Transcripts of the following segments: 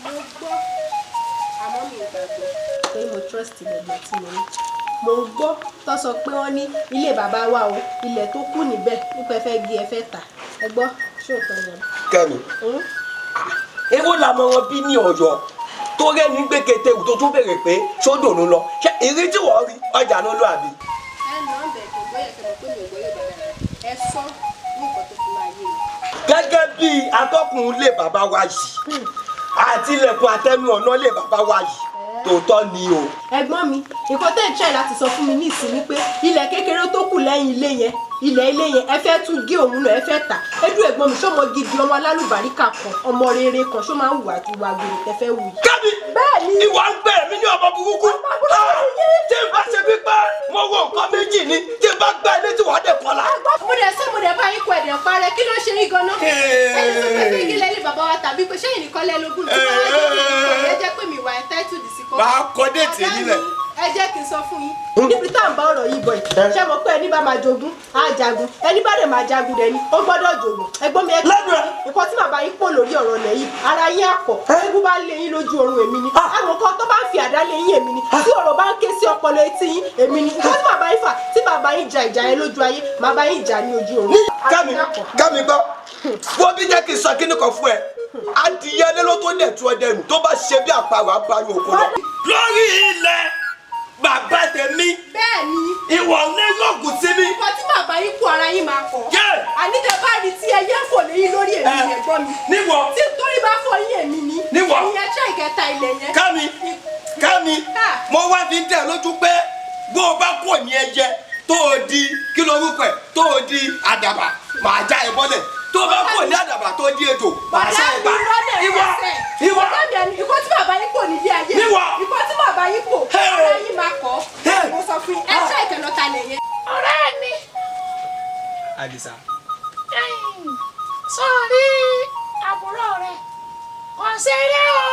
Mo gbọ́, àmọ́ mi ò gbàgbọ́ torí mo trust gbogbo tí mo ní. Mo gbọ́ tó sọ pé wọ́n ní ilé bàbá wa o, ilẹ̀ tó kù níbẹ̀ nípa ẹ fẹ́ gé, ẹ fẹ́ tà. Ẹ gbọ́, ṣé òótọ́ ni àbí? Kẹ́mi, èwo làmọ wọn bí ní Ọ̀yọ́ tó rẹni gbé kété tó tún béèrè pé sódò ló lọ, ṣé ìrí tí wọ́n rí ọjà ló lọ àbí? Ẹ nà án bẹ̀ kò gbọ́ yẹ kẹ́ mọ̀ pé mi ò gbọ́ yóò bàbá rẹ̀. Ẹ sọ ní nǹkan tó fi máa yé mi. Gẹ́gẹ́ bí atọ́kùn ilé bàbá wa yìí àti ilẹ̀kùn àtẹnu ọ̀nà ilé bàbá wa yìí, tòótọ́ ni o. Ẹ̀gbọ́n mi, nǹkan tẹ́ ń try láti sọ fún mi ní ìsinmi pé ilẹ̀ kékeré tó kù lẹ́yìn ilé yẹn, ilẹ̀ ilé yẹn, ẹ fẹ́ tún gé òun náà, ẹ fẹ́ tà. Ẹdú ẹ̀gbọ́n mi, ṣọmọ gidi, ọmọ alálùbáríkà kan, ọmọ rere kan, ṣó máa ń hùwà ìwà gbèrè tẹ́ fẹ́ wù yìí? Kẹ́mi, Bẹ́ẹ̀ni. ìwà ń gbẹ mí ní ọmọ burúkú. Tí n bá ṣe pípẹ́ mo wo nǹkan méjì ni, tí n bá gbá ilé tí wàá dẹ̀ kọ́la. Mo dẹ̀ sọ, mo dẹ̀ bá yín kọ ẹ̀dẹ̀ parẹ́, kí ló ṣe yín gan-an? Ẹni tó fẹ́ fẹ́ gílẹ̀ ní bàbá wa tàbí pé ṣé ìnìkan lẹ́ lógún tí wọ́n á jẹ́ kí ẹ jẹ́ pé mi wà entitled sí kọ́. Máa kọ déètì èyí lẹ̀. Ẹ jẹ́ kí n sọ fún yín, níbi tá à ń bá ọ̀rọ̀ yìí bọ̀ yìí, ṣé mo pé ẹni bá máa jogún á jagun, ẹni bá dẹ̀ máa jagun dẹ̀ ni ó gbọ́dọ̀ jogún. Ẹ̀gbọ́n mi, ẹ Lẹ́nu ẹ̀. Nǹkan tí bàbá yín pò lórí ọ̀rọ̀ lẹ̀ yìí, ara yín àkọ́ egun bá lé yín lójú oorun, èmi ni. Àwọn kan tó bá ń fi àdá lé yín, èmi ni. Tí ọ̀rọ̀ bá ń ké sí ọpọlọ etí yín, èmi ni. Nǹkan tí bàbá yín fà, tí bàbá yín ja ìjà yẹn lójú ayé, màbá yín jà ní ojú oorun. Kẹ́mi, Kẹ́mi, gbọ́, wọ́n bí jẹ́ kí n sọ kíní kan fún ẹ. Adìyẹ lé ló tó dẹ̀ tú ọdẹ nù, tó bá ṣe bí àparò abáyọ oko lọ. Lórí ilẹ̀ bàbá tèmi, Bẹ́ẹ̀ ni. ìwọ ní yóògùn sí mi. Nǹkan tí bàbá yín kú, ara yín máa kọ́. Yé! Àní tẹ bá rí tí ẹyẹ ń fò léyìn lórí, èmi ni, ẹ̀gbọ́n mi. Níwọ. Tí torí bá fọ yín, èmi ni. Níwọ. Ìyẹn ṣe ìkẹta ilẹ̀ yẹn. Kẹ́mi, Kẹ́mi, mo wá fi ń tẹ̀ lójú pé bó o bá kò ní ẹyẹ tó o di kí lorúkọ ẹ, tó o di àdàbà, màá já ẹ bọ́lẹ̀. Tó o bá kò ní àdàbà tó o di ejò, màá ṣá ẹ pa. Ìwọ Ìwọ, ìwọ. Ìkọ́ tí bàbá yín kò nílé ayé. Níwọ. Ìkọ́ tí bàbá yín kò. Hey! Ara yín máa kọ́. Hey! Mo sọ fún yín, ẹ ṣe ìkẹlọ́ta lẹ̀ yẹn. Ọ̀rẹ́ mi, Àdìsá. Sọ̀rí àbúrò rẹ̀ kò ṣeré o.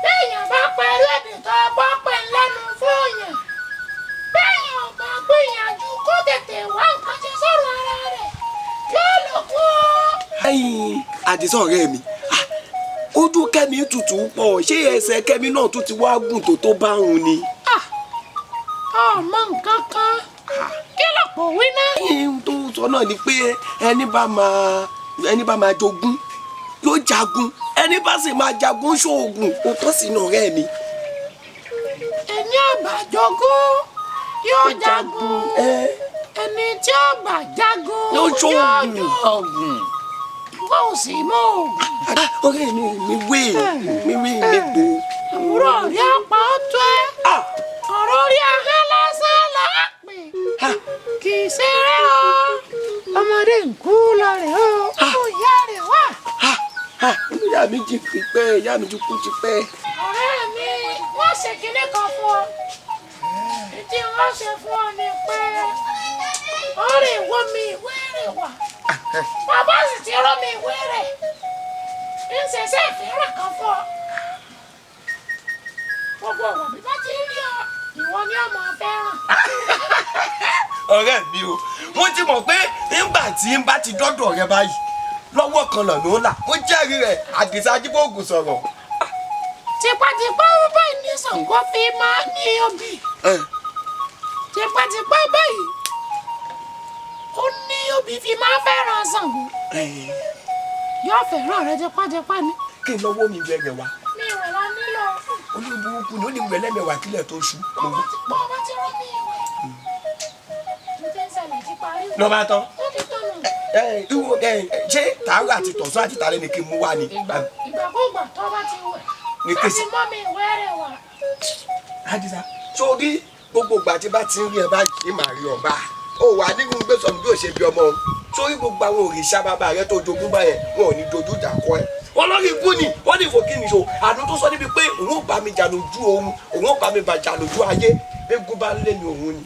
Béèyàn bá parí èdè tó gbọ́ pé lẹ́nu fóòyàn, béèyàn ò bá gbìyànjú kó tètè wá nǹkan ṣe sọ̀rọ̀ ara rẹ̀, yóò lò kú o. Ẹ̀yin Àdìsá ọ̀rẹ́ mi, ojú Kẹ́mi tutù pọ̀, ṣé ẹsẹ̀ Kẹ́mi náà tún ti wá gùn tó bá òun ni? Ọmọ nǹkan kan, kí ló pò wí náà? Ẹ̀yin tó sọ náà ni pé ẹni bá máa jogún yóò jagun, ẹni bá sì máa jagun ṣoògùn, òótọ́ sí ní ọ̀rẹ́ mi. Ẹni ọba jogún yóò jagun, ẹni tí ọba jagun Yóò ṣoògùn. Yóò ìwọ ò sì mọ òògùn. Ọ̀rẹ́ mi, mi wé mi wé mi gbò. Àbúrò rí ọ̀pá tó ẹ, ọ̀rọ̀ orí ahọ́n lásán là á pè, kì í ṣeré o. Ọmọdé ń kú lọ rè o, ó ìyá rẹ̀ wà. Ìyá mi ti fi pẹ́, ìyá mi ti kú ti pẹ́. Ọ̀rẹ́ mi, wọ́n ṣe kinní kan fún ọ. Tí wọ́n ṣe fún ọ ni pé ó rè wọ́n mi ìwé rẹ̀ wà. Bàbá sì ti rọ́ mi ìwé rẹ̀. Ń ṣẹ̀ṣẹ̀ ìfẹ́ràn kan fún ọ. Gbogbo ọ̀wọ̀ bí bá ti rí ọ, ìwọ ni ọmọ fẹ́ràn. Ọ̀rẹ́ mi o, mo ti mọ̀ pé nígbà tí n bá ti dọ́dọ̀ rẹ báyìí, lọ́wọ́ kan lọ́nà ó là. Mo jẹ́rìí rẹ̀, Àdìsá Ajíbóògùn sọ̀rọ̀. Tipátipá báyìí ní Ṣàngó fi máa ní obì. Tipátipá báyìí ó ní obì fi máa fẹ́ràn Ṣàngó. Yóò fẹ́ràn rẹ tipátipá ni. Kí n lọ́wọ́ mi bẹ̀rẹ̀ wá. Mi ò lọ nílò. Ó Olórí burúkú ni ó lè wẹ̀ lẹ́mẹ̀wá kílẹ̀ tó ṣú. Bọ́ ọ bá ti rọ́ mi ìwẹ̀. Ní tí ń ṣẹlẹ̀ ti parí. Lọ́ba tán. Ó ti tọ̀nù. Ṣé tààrà àti tọ̀sán àti tàlẹ́ ni kí n mú wá ni? Ìgbàkúgbà tó bá ti wẹ̀. Ní kí Láti mọ́ mi ìwẹ̀ rẹ̀ wá. Àdìsá sórí gbogbo ìgbà tí bá ti ń rí ẹ báyìí màá rí ọba. Ó wà nínú gbé sọ̀rọ̀ bí ó ṣe bí ọmọ òun. Sórí gbogbo àwọn òrìṣà bàbá rẹ tó jogún báyẹn wọn ò ní dojú ìjà kọ ẹ. Olórí ikú ni wọ́n ní ìfòkí ni so àdó tó sọ níbi pé òun ò bá mi jà lójú oorun òun ò bá mi bà jà lójú ayé eégún bá ń lé mi òun ni.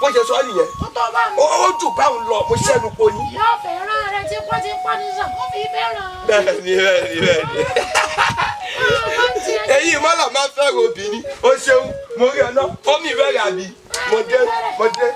Bó ṣe sọ nìyẹn. Ó tó bá mi. Ó jù báwọn lọ mo ṣẹ́nu po ni. Yóò fẹ́ràn rẹ tipátipá ní sàn ó fi fẹ́ràn. Bẹ́ẹ̀ni bẹ́ẹ̀ni bẹ́ẹ̀ni. Èyí mọ́là máa ń fẹ́ràn obìnrin. O ṣeun mo rí ọ náà omi ìbẹ̀rẹ̀ àbí mo dé mo dé.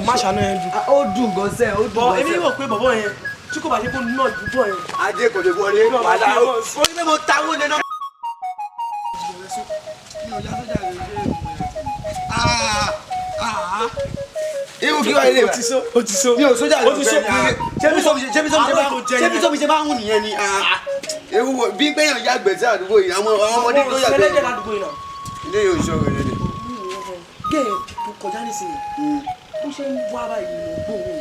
Má ṣàánú yẹn dùn. Ó dùn gan sẹ́, ó dùn Bọ̀ gan èmi sẹ́. rò pé bọ̀bọ̀ yẹn tí kò bá ṣe kó náà dùbọ̀ yẹn. Ajé kò lè wọlé wàhálà ó. Ó ní pé mo tawó lé náà. Irú kí wàá lè Ó ti sọ, ó ti sọ. Mi ò sójà Ó ti sọ. Ṣé bí sọ́mi ṣe Àárọ̀ tó jẹ ṣé bí yẹn. sọ́mi ṣe máa ń hùn nìyẹn ni? Ewu wo bí gbẹ̀yàn yàgbẹ́ sí àdúgbò yìí àwọn ọmọdé tó yàgbẹ́ Ẹlẹ́dẹ̀ ládùúgbò yìí náà. ilé yóò ṣòro lélẹ̀. Gẹ́ẹ̀ tó kọjá nísìnyí. Bó ṣe ń wá báyìí ni mo gbóhùn.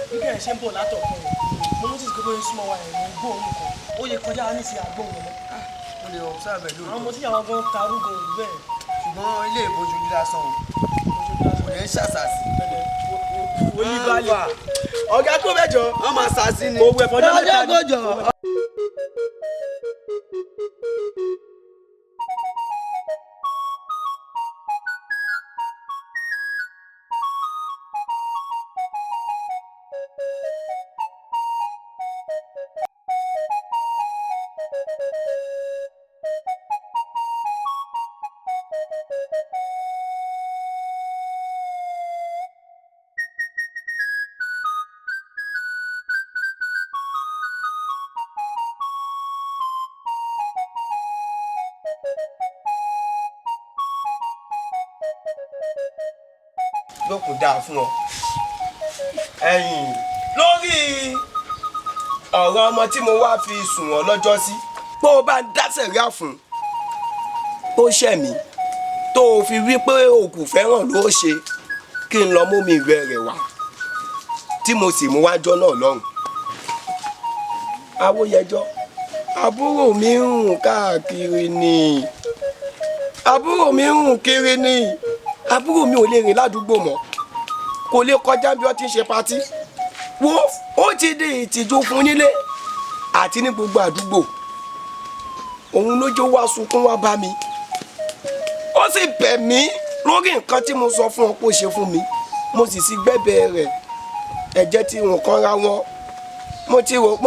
Bí gẹ́ẹ̀ ṣe ń bọ̀ látọ̀kan yẹn, mo notice pé bóyá súnmọ́ wa yẹn mo gbóhùn kan. Ó yẹ kọjá nísìnyí àgbóhùn mọ́. Mo lè observe ẹ̀ Àwọn lóòótọ́ ọmọ tí àwọn gan tarúgbó òun bẹ́ẹ̀. ṣùgbọ́n ilé ìbojú ní lásán o kò ní ṣàṣàṣì. Wòlíì balẹ̀. Ọ̀gá kó mẹ́jọ. Wọ́n máa ṣàṣì ni. Òwò ẹ̀fọ́jọ́ mẹ́ta ni. Lọ́jọ́ kọjọ́. Lókun dáa fún ọ. Ẹ̀yìn lórí ọ̀rọ̀ ọmọ tí mo wá fi sùn wọ́n lọ́jọ́ sí pé o bá ń dá sẹ̀ríà fún tó ṣẹ̀ mí tó o fi wí pé òkú fẹ́ràn ló ṣe kí n lọ mú mi ìwé rẹ̀ wá tí mo sì mú wájọ́ náà lọ́hùn. Awóyẹjọ́ àbúrò mi ń rùn káàkiri ni àbúrò mi ń rùn kiri ni àbúrò mi ò lè rìn ládùúgbò mọ́ kò lè kọjá bí wọ́n ti ń ṣe patí Wo ó ti di ìtìjú fún nílé àti ní gbogbo àdúgbò. Òun ló jó wá sunkún wá bá mi. Ó sì bẹ̀ mí lórí nǹkan tí mo sọ fún ọ kó ṣe fún mi. Mo sì sí gbẹ́bẹ̀ rẹ̀. Ẹ̀jẹ̀ tí nǹkan ra wọn. Mo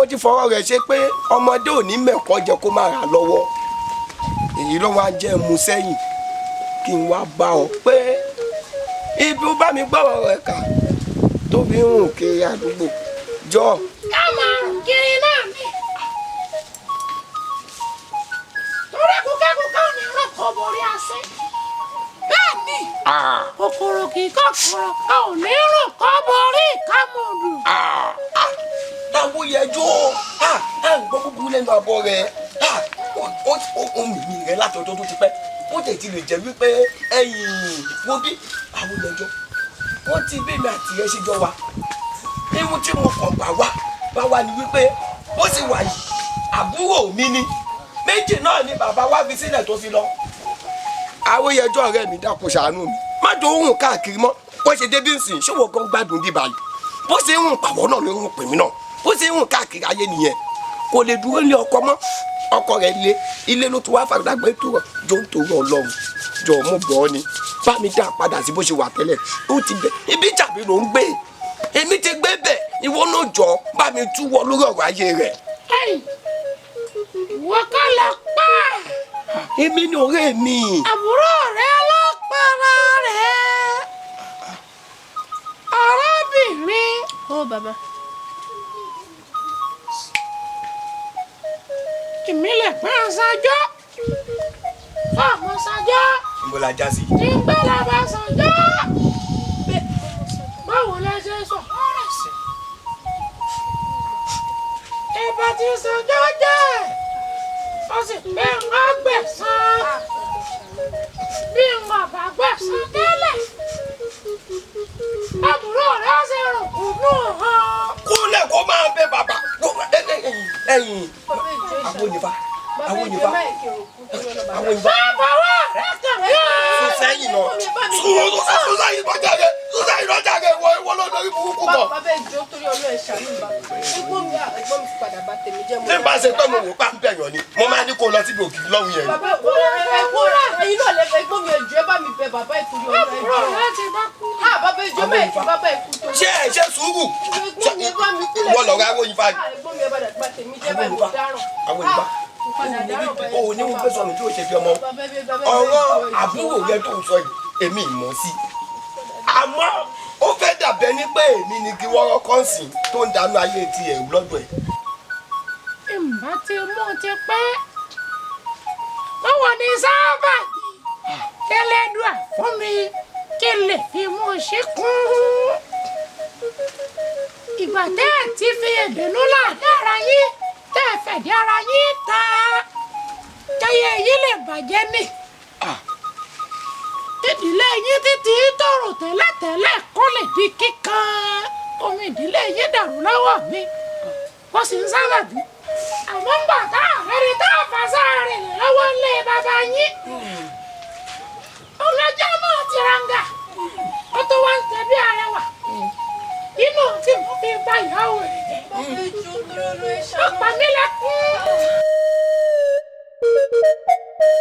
ti fọwọ́ rẹ̀ ṣe pé ọmọdé ò ní mẹ̀kọ́ jẹ kó má ra lọ́wọ́. Èyí ló wá jẹ́ mu sẹ́yìn kí n wá bá ọ pé ibi ó bá mi gbọ́rọ̀ rẹ̀ kà tó fi ń rùn kiri àdúgbò jọ. Ká máa rùn kiri náà ni. Torí kúkẹ́kúkẹ́ ò ní rọ̀kọ̀ borí asín. Bẹ́ẹ̀ ni kòkòrò kì í kòkòrò ká ò ní rùn kọ́ borí ìkámọ̀dù. Láwòyẹjọ́ à ń gbọ́ búburú lẹ́nu àbọ̀ rẹ̀ ó mìíní rẹ̀ láti ọjọ́ tó ti pẹ́. Ó tẹ̀ ti lè jẹ́ wípé ẹ̀yìn wo bí Àwòyẹjọ́ wọ́n ti bí mi àti ẹ ṣe jọ wa. Ewu tí mo kàn bá wá ni wípé ó sì wà yìí àbúrò mi ni méjì náà ni bàbá wa fi sílẹ̀ tó fi lọ. Àwòyẹjọ́ ọ̀rẹ́ mi dákun ṣàánú mi má jọ òun káàkiri mọ́. Bó ṣe débí nsìn ṣòwò gan gbádùn bí báyìí. Bó ṣe ń rùn pàwọ́ náà ló ń rùn pèmí náà. Bó ṣe ń rùn káàkiri ayé nìyẹn. Kò lè dúró ní ọkọ mọ́. Ọkọ rẹ̀ lé ilé ló ti wá fàgbàgbé tó rọ̀ jọ ń torí Ọlọ́run jọ mú bọ́ ọ ni bá mi dá padà sí bó ṣe wà tẹ́lẹ̀. Ó ti bẹ̀ ibi jàbí ló ń gbé èmi ti gbé bẹ̀ ìwọ náà jọ bá mi túwọ́ lórí ọ̀rọ̀ ayé rẹ̀. Ìwọ kọ́ lọ pa. Èmi ni ọ̀rẹ́ mi. Àbúrò rẹ ló para rẹ̀. Arábìnrin. Ó bàbá. Ìmílẹ̀ pé ọ̀sánjọ́. Fọ́ọ̀mù ọ̀sánjọ́. Níbo la já sí? Tí ń gbé lọ́ba ọ̀sánjọ́. Báwo lẹ ṣe sọ ọ̀rọ̀ sí? Ìbá ti sànjọ́ jẹ́. Ó sì pé ń gbẹ̀san. Bí ń bá gbẹ̀san tẹ́lẹ̀. Àbúrò rẹ̀ ṣe rò kùnú hàn. Kúnlẹ̀ kó máa bẹ bàbá. Ẹ̀yin Àwòyẹ̀fà Àwòyẹ̀fà Àwòyẹ̀fà. Bàbá wa rẹ̀ kàn mí. Sún sẹ́yìn lọ. Sún sẹ́yìn lọ́jà rẹ̀. Sún sẹ́yìn lọ́jà rẹ̀ wọ ìwọ lórí burúkú kan. Bàbá ìjọ torí Ọlọ́run ẹ̀ ṣàánú bàbá. Ẹ̀gbọ́n mi ẹ̀gbọ́n mi ti padà bá tèmi jẹ́. Tí n bá ṣe pé mo wò pa ń bẹ̀yàn ni, mo máa ní kó lọ síbi òkìkí lọ́hùn yẹn. Bàbá ẹ̀yin náà lẹ́fẹ̀ẹ́ ẹ̀gbọ́n mi ẹ̀jọ̀ ẹ bá mi bẹ bàbá ìtorí Ọlọ́run ẹ̀jọ̀. Àbúrò rẹ̀ ti bá kú. Bàbá ìjọ bẹ́ẹ̀ kí bàbá ìkú tó. Ṣé ẹ ṣe sùúrù? Ẹ̀gbọ́n mi ẹ bá mi kúlẹ̀. Wọ́n lọ ra Àwòyẹ̀fà. Ẹ̀gbọ́n mi ẹ padà bá tèmi jẹ́ báyìí mo dáràn. Àwòyẹ̀fà. O ní mo fẹ́ sọnù tí o ṣe fi ọmọ. Ọ̀rọ̀ àbúrò rẹ tó ń sọ yìí, èmi ìmọ̀ sí. Àmọ́ ó fẹ́ dàbẹ́ ní pé èmi ni kí wọ́rọ́ kọ́ǹsì tó ń dànù ayé ti ẹ̀rù lọ́dọ̀ ẹ̀. Ìmbá ti mú ti pẹ́. Báwo ni sábà tẹ́lẹ̀dùà fún mi kí n lè fi mú un ṣe kún? Ìgbà tẹ́ ẹ̀ ti fi ìbínú láàdá ara yín tẹ́ ẹ fẹ̀dí ara yín ta jẹyẹ yín lè bàjẹ́ ni. Ìdílé yín títí tòrò tẹ́lẹ̀tẹ́lẹ̀ kó lè di kíkan. Omi ìdílé yín dàrú lọ́wọ́ mi. Wọ́n sì ń sábàbí. Àmọ́ ń gbà tá àrẹ́rẹ́ tá a fà sáàrin lọ́wọ́ ńlé bàbá yín. Ọlọ́jọ́ náà ti ranga. Ó tó wá ń tẹ̀bí arẹwà. Inú tí mo fi bá ìyàwó rẹ̀ jẹ́. Ó pa mí lẹ́kún.